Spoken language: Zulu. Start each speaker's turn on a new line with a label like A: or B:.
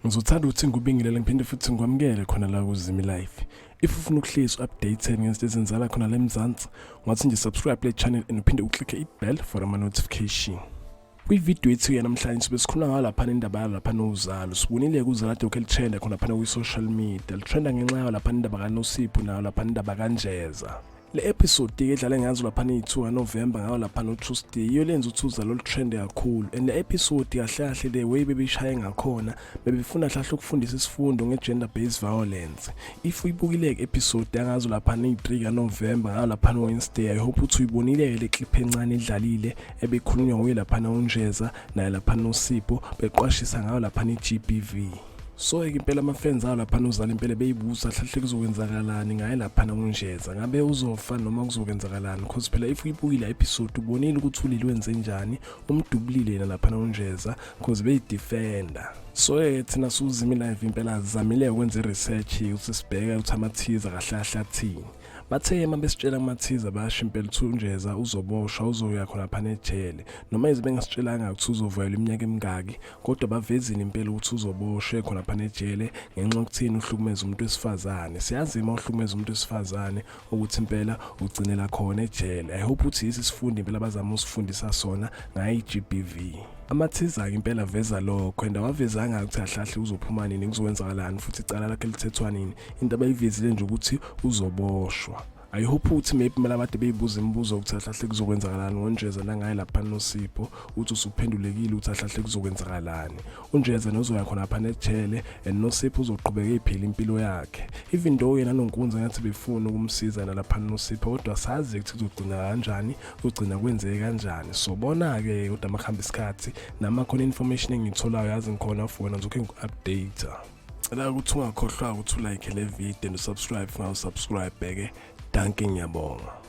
A: Ngizothanda ukuthi ngikubingelele ngiphinde futhi ngikwamukele khona la kuZimi Life. If ufuna ukuhlezi updated ngezinto ezenzakala khona la eMzansi, ungathi nje subscribe le channel and uphinde uklikhe i-bell for ama-notification. Kwividiyo yethu yanamhlanje sibe sikhuluma ngayo laphana indaba yalo laphana uZalo. Sibonile-ke uZalo kade lokhu elitrenda khona laphana kwi-social media. Litrenda ngenxa yayo laphana indaba kaNosipho nayo laphana indaba kaNjeza. Le episode ke edlale ngazo laphana iyi-2 kaNovember ngayo laphana uTuesday iyo lenza ukuthi uZalo lutrende kakhulu and le episode kahle kahle le way bebishaye ngakhona bebefuna hlahle ukufundisa isifundo nge-gender based violence. If uyibukile-ke episode yangazo laphana iyi-3 kaNovember ngayo laphana Wednesday, I hope ukuthi uyibonile-ke le clip encane edlalile ebekhulunywa nguye laphana uNjeza naye laphana uSipho beqwashisa ngayo laphana i-GBV. So ke impela ama-fans awo laphana uZalo impela beyibuza hlahle kuzokwenzakalani ngaye laphana uNjeza, ngabe uzofa noma kuzokwenzakalani, cause phela if uyibukile episode ubonile ukuthi uLili wenze njani, umdubulile yena laphana uNjeza cause beyidefenda. So ke thina siwuZimi Live impela sizamile ukwenza i-research ukuthi sibheke ukuthi ama-teaser kahle kahle athini. Bathe uma besitshela kuma-teaser basho impela ukuthi uNjeza uzoboshwa, uzoya khona laphana ejele, noma yize bengasitshelanga ukuthi uzovalelwa iminyaka emingaki, kodwa bavezile impela ukuthi uzoboshwe khona laphana ejele ngenxa yokuthini uhlukumeza umuntu wesifazane. Siyazi uma uhlukumeza umuntu wesifazane ukuthi impela ugcinela khona ejele. I hope ukuthi yisi sifundo impela abazama usifundisa sona ngayo i-GBV. Ama-teaser-ke impela aveza lokho and awavezanga ukuthi kahle uzophuma nini, kuzokwenzakalani futhi icala lakhe lithethwa nini. Into abayivezile nje ukuthi uzoboshwa. I hope ukuthi maybe kumele abade beyibuza imibuzo ukuthi kahle kuzokwenzakalani ngoNjeza nangaye lapha noSipho, ukuthi usuphendulekile ukuthi kahle kuzokwenzakalani. UNjeza nozoya khona lapha ejele and noSipho uzoqhubeka eyiphila impilo yakhe. Even though yena noNkunzi ngathi befuna ukumsiza nalapha noSipho, kodwa sazi ukuthi kuzogcina kanjani, kuzogcina kwenzeke kanjani. So bona-ke kodwa makuhamba isikhathi nami khona information engiyitholayo yazi ngikhona for wena ngizokhe ngiku-update. Cela ukuthi ungakhohlwa ukuthi ulike le video and usubscribe, ungawusubscribe ke. Dankie, ngiyabonga.